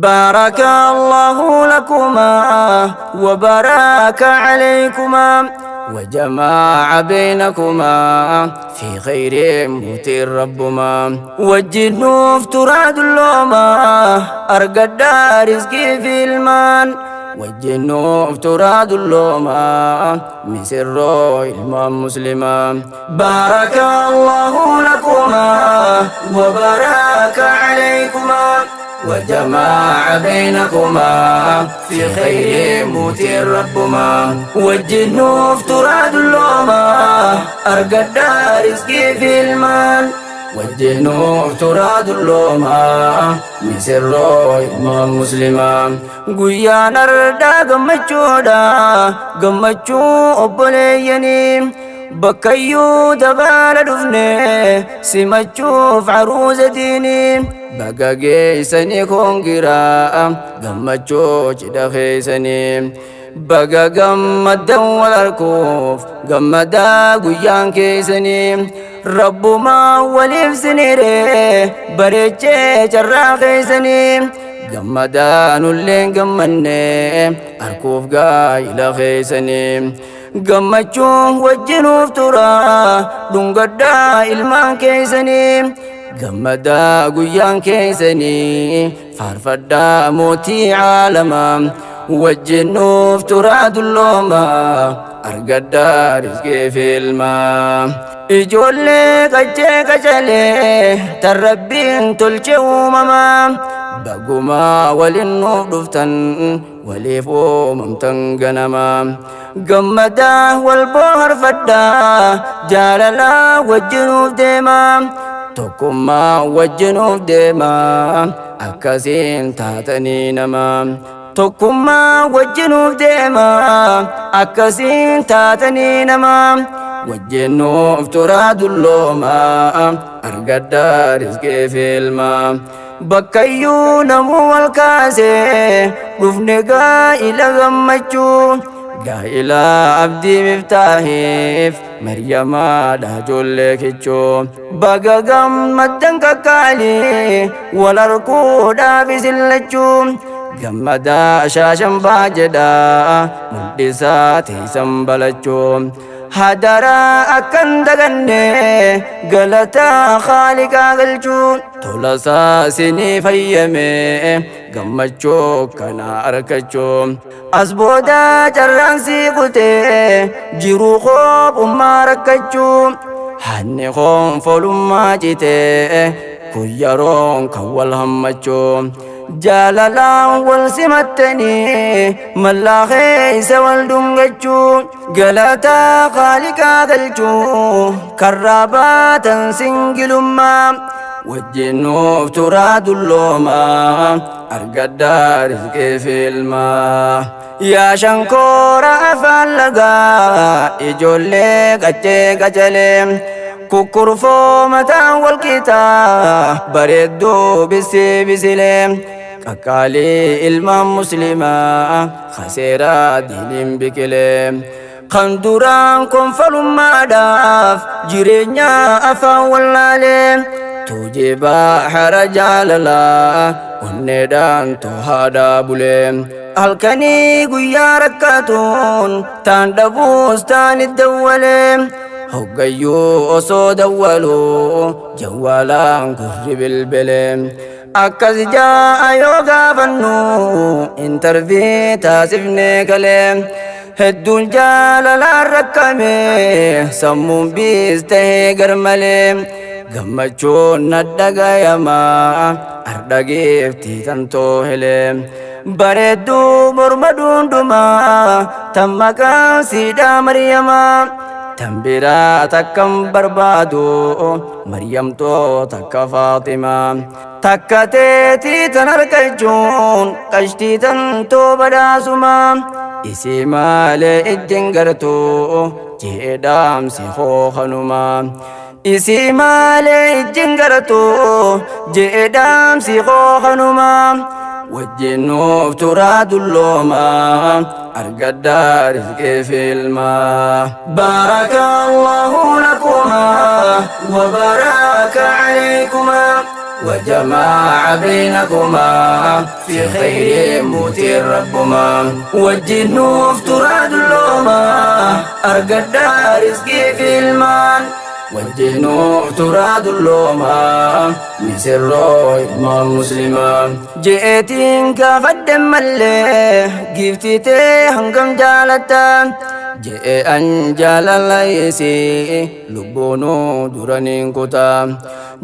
بارك الله لكما وبارك عليكما وجمع بينكما في خير موتي ربما وجنوف تراد اللوما أرقد رزقي في المان وجنوف تراد اللوما من سر إمام مسلما بارك الله لكما وبارك عليكما وجمع بينكما في خير موت ربما وجنوف تراد اللوما أرقد رزقي في المال وجنوف تراد اللوما من سر إمام مسلما guyyaan ardaa gammachuudha gammachuu obboleeyyanii bakkayyuu dabaala dhufne simachuuf caruuza diinii baga geeysanii koongiraa gammachuu cidha keeysanii baga gammaddan wal arkuuf gammadaa guyyaan keeysanii rabbumaa waliif sinire bareechee carraa keeysanii gammadaa nulleen gammanne arkuuf gaa'ila keeysanii gammachuun wajjinuuf tura dhungadhaa ilmaan keeysanii gammadaa guyyaan keeysanii faarfadhaa mootii caalamaa wajjinuuf turaa dulloomaa argadhaa rizqii fi ilmaa ijoollee qaccee qacalee tan rabbiin tolche uumamaa bagumaa walin nuuf dhuftan waliif uumamtan ganamaa gammadaa wal boharfadhaa jaalalaa wajjinuuf deemaa tokkummaa wajjinuuf deemaa akkasiin taatanii namaa tokkummaa wajjinuuf deemaa akkasiin taatanii namaa wajjinuuf turaa dulloomaa argadhaa rizqii fi ilmaa bakkayyuu namuu wal kaasee dhufne gaa'ila gammachuu gaa'ila abdii miftaahiif maryamaadha ijoollee kichuu baga gammaddan kakkaalii wal arguudhaaf isin lachuu gammadaa shaashan jedhaa mul'isaa teessan balachuu hadaraa akkan daganne galataa khaaliqaa galchuu tolasaa sinii fayyame gammachuu kana arkachuu as booda carraan sii kutee jiruu kophummaa rakkachuu hanni koonfolummaa citee kun yeroon kan wal hammachuu jaalalaan wal simattanii mallaa keessa wal dhungachuu galataa khaaliqaa galchuu karraa baatan singilummaa wajjinuuf turaa dulloomaa argadhaa rizqii fi ilmaa yaa shankoora afaan lagaa ijoollee qaccee qacalee kukkurfoo mataan wal qixaa bareedduu bisii bisilee qaqqaalii ilmaan muslimaa kaseeraa diiniin biqilee kan duraan konfalummaadhaaf jireenya afaan wallaalee tuujibaa hara jaalalaa onneedhaan tohaadhaa bulee halkanii guyyaa rakkatuun taan dhabuus taan iddawwalee hoggayyuu osoo dawwaluu jawwaalaan gurri bilbilee akkas jaa'a yoo gaafannu intarvii taasifnee kalee hedduun jaalalaan rakkame sammuun biis tahee garmalee gammachuun na dhagayamaa ardhageeftii tantoo helee bareedduu morma dundumaa tan maqaan siidhaa maryamaa tan biraa takkan barbaadu maryamtoo takka faaximaa takka teetii tan argachuun qashtii tan too badhaasumaa isii malee ijjin gartuu jee dhaamsi hookanumaa isii malee ijjin gartuu jee dhaamsi hookanumaa wajjinuuf turaa dulloomaa argadhaa rizqii fi ilmaa بارك الله لكما وبارك عليكما. وجمع بينكما في خير موتي ربما وجه افتراد اللوما أرقد رزقي في المال وجه افتراد اللوما مسر ما مسلما جئتين كفدم اللي جفتي هنقم جالتا جئ أنجال الليسي لبونو درنين كتا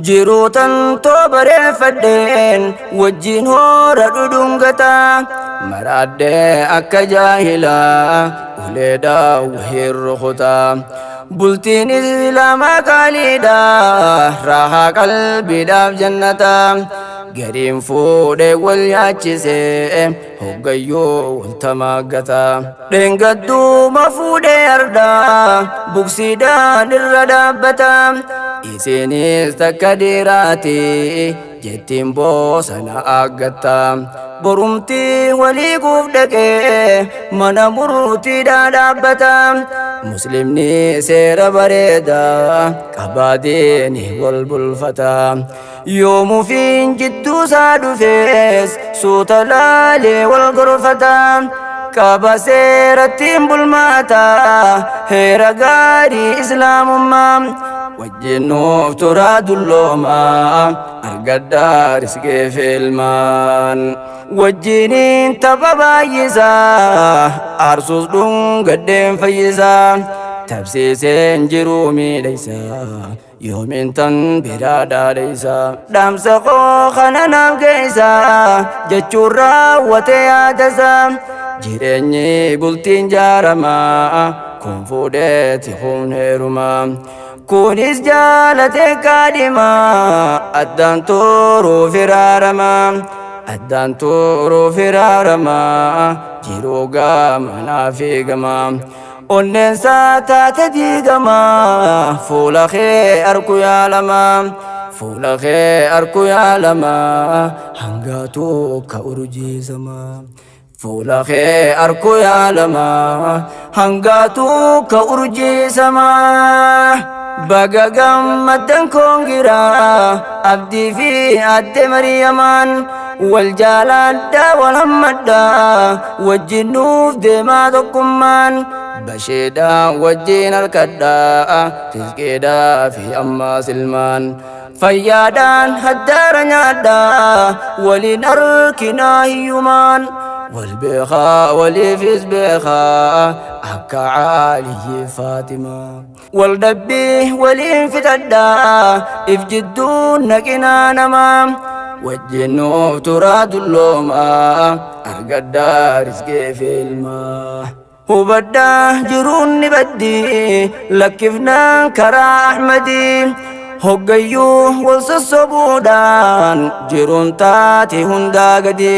jiruutan toobareeffadheen wajjin hoora dhudhungataa maraadhee akka jaahilaa uleedhaa wahii rukutaa bultiin islaamaa qaaliidha raahaa qalbiidhaaf jannataa gariin fuudhee wal nyaachisee hoggayyoo wal tamaaggataa dheengadduuma fuudhee ardaa buksiidhaan irra dhaabbataa isinis takka dhiiraati jettiin boosana aggatta borumtii walii guuf dhaqee mana murtiidhaa dhaabbata muslimni seera bareedaa qabaadiini wal bulfata yoomufiin jidduusaa dhufees suuta laalee wal gorfata qaba seerattiin bulmaata heera gaarii islaamummaa wajjin nuuf turaa dulloomaa argadhaa riskee filmaan wajjiniin tapha baay'isaa aarsus dhungadheen fayyisaa tabsiiseen jiruu miidhaysaa yoomiin tan biraa dhaadhaysaa dhaamsa koo kana naaf geessaa jechuun raawwatee yaadasaa jireenyi bultiin jaaramaa kun fuudheeti kun heerumaa kunis jaalatee kaadhimaa addaan turuu firaaramaa addaan turuu firaaramaa jiruu gamanaa fiigamaa onneensaa taate diigamaa fuula kee arku yaalamaa fuula kee arku yaalamaa hangaatuu ka urjiisamaa fuula kee arku yaalamaa hangaatuu ka urjiisamaa baga gammaddan koongiraa abdii fi adde mariyamaan wal jaaladhaa wal hammadhaa wajjin nuuf deemaa tokkummaan basheedhaan wajjin harkadhaa rizqeedhaa fi ammaas ilmaan fayyaadhaan haddaara nyaadhaa waliin arkinaa hiyyumaan wal beekaa waliifis beekaa akka caaliyyi faatimaa wal dhabbii waliin fitadhaa if jidduun naqinaa namaa wajjin nuuf turaa dulloomaa argadhaa riskee filmaa hubadhaa jiruun ni baddii lakkifnaan karaa ahmadii hoggayyuu wal sossobuudhaan jiruun taate hundaa gadi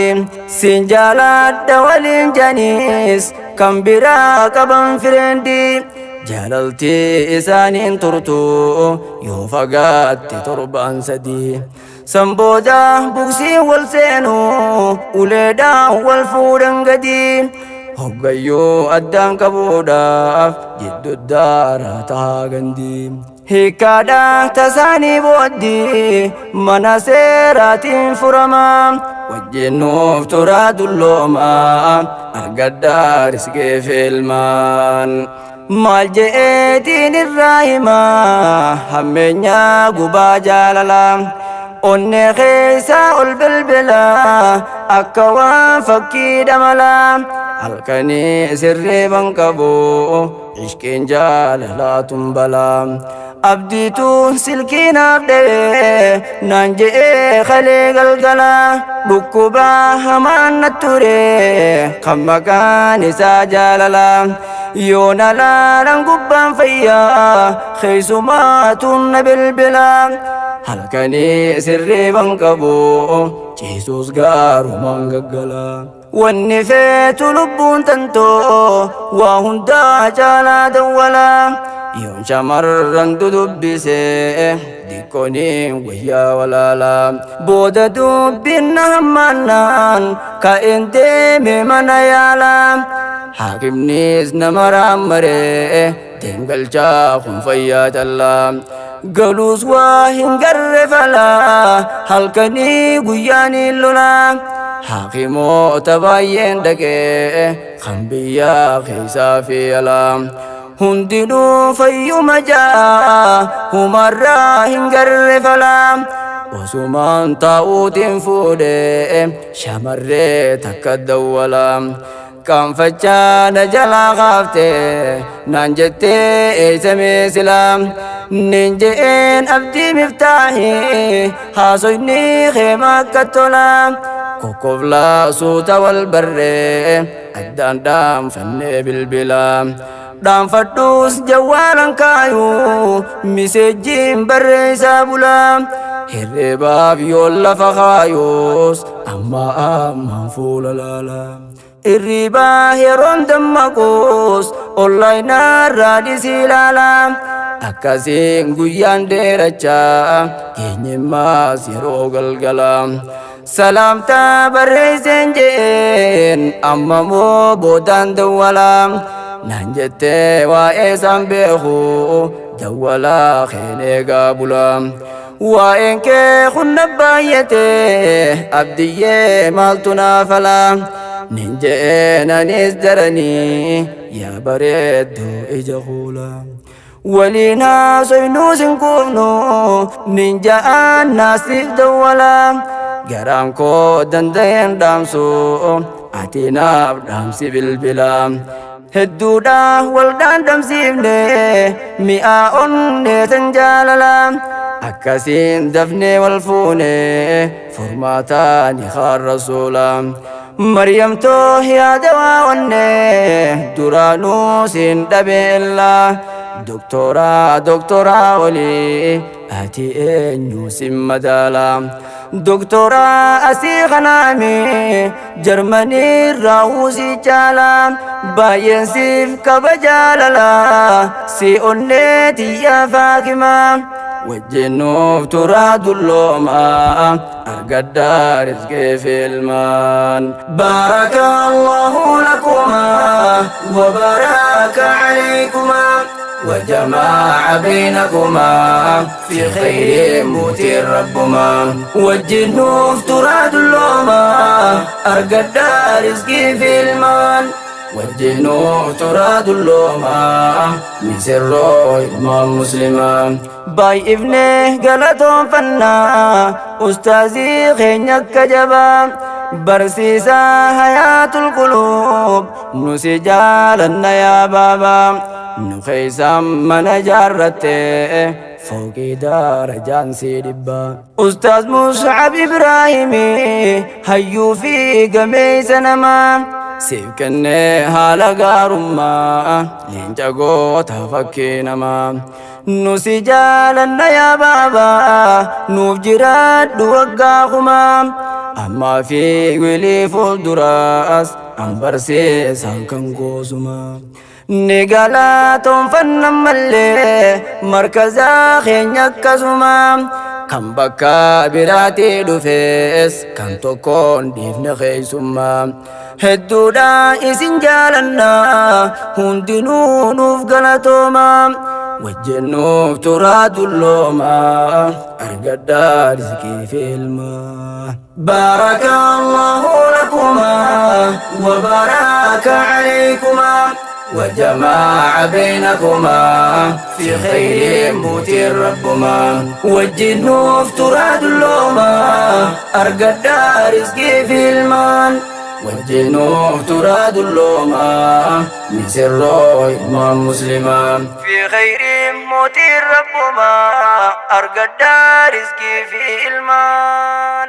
siin jaaladha waliin janiis kan biraa qaban fireendii jaalaltii isaaniin turtu yoo fagaatte torbaan sadii san booda buksiin wal seenu uleedhaan wal fuudhan gadi hoggayyuu addaan qabuudhaaf jiddu daara tahaa gandii hiikkaadhaa tasaanii booddee mana seeraatiin furamaa wajjin nuuf turaa dulloomaa argadhaa riskee filmaan maal je'eetiin irraa himaa hammeenyaa gubaa jaalalaa onnee keessaa ol bilbilaa akka waan fakkii dhamalaa halkanii sirriiban qabu ishqiin jaalalaa tumbalaa abdiituun silkiinaaf dha'ee naan je'ee kalee galgalaa dhukkubaa hamaan na ture kan maqaan isaa jaalalaa yoo na laalan gubbaan fayyaa keessumaatuun na bilbilaa halkanii sirriiban qabu ciisuus gaarumaan gaggalaa wanni feetu lubbuun tantoo waa hundaa caalaa dawwalaa yoon shamarran dudubbisee diqqooniin wayyaa walaalaa booda dubbinna hammaannaan ka'een deeme mana yaalaa haakimnis nama raammaree deemgalchaa kun fayyaa callaa Galuus waa hin garre falaa halkanii guyyaanii lolaa. Hakimoota baay'een dhaqee kan biyyaa keessaa fi alaa. Hundinuu fayyuma jaa humarraa hin garre falaa. Osumaan taa'uutiin fuudhee shamarree takka dawwalaa. Qaanfachaa na jalaa kaaftee naan jettee eeysamee silaa. Nin je'een abdii miftaahi haasoyni keema akka tolaa. Kokkoflaa suuta wal barree addaan dhaanfannee bilbilaa. Dhaanfadhuus jawwaalan kaayuu miseejjiin barreessaa bulaa. Hirribaaf yoo lafa kaayuus amma ammaan fuula laalaa. Hirribaa yeroon dammaquus onlaayinaarraa dhisii ilaalaa. Akkasiin guyyaan dheerachaa keenyemmaas yeroo galgalaa. Salaamtaa barreesseen je'een amma moo boodaan dawwalaa. Naan jettee waa'ee isaan beeku dawwalaa keen eegaa bulaa. Waa'een kee hunna baay'atee abdiyyee maaltu naa falaa. Nin je'een anis daranii yaa bareedduu ija kuulaa. Waliin haasoynuus hin quufnu nin ja'aan naasiif dawwalaa. Garaan koo danda'een dhaamsu ati naaf dhaamsi bilbilaa. Hedduudha wal dhaandhamsiifne mi'aa onnee san jaalalaa. Akkasiin dafnee wal fuune furmaataa ni kaan rasuulaa. Maryamtoo yaada waa onnee duraanuu siin dhabeellaa. Doktoraa doktoraa olii ati eenyu sin madaalaa. Doktoraa asii kanaami Jarmanii irraa uusii caalaa. Baay'een siif qaba jaalalaa si onnee tiyyaa faakimaa. Wajjin nuuf turaa dulloomaa argaddaa rizqii fi ilmaan. Baaraka Allahu lakumaa wa baraka alaykumaa. وجمع بينكما في خير موت ربما وجن افتراد اللوما أرقد رزقي في المان وجن افتراد اللوما من سر إمام مسلما باي ابنه قالتهم فنا أستاذي خينك كجبا برسيسا حياة القلوب نسي جالنا يا بابا Nu keessa mana jaarrattee fooqii darajaan si dhibba. Ustaaz Mus'ab Ibraahimi hayyuu fi gameessa namaa. Siif kennee haala gaarummaa leenca goota fakkii namaa. Nu si jaalanna yaa baabaa nuuf jiraadhu waggaa kumaa. Ammaa fi wilii fuulduraas an barsiisaan kan goosumaa. Ni galatoonfanna mallee markazaa keenya akkasuma. Kan bakka biraatii dhufes kan tokkoon dhiifne keessummaa. Hedduudha isin jaalanna hundinuu nuuf galatooma. Wajjin nuuf turaa dullooma argadhaa rizqii fi ilmaa. بارك الله لكما وبارك عليكما وجمع بينكما في خير موت ربما وجن افتراد اللوما أرقد رزقي في المان وجن افتراد اللوما من سر إمام مسلما في خير موت ربما أرقد رزقي في المان.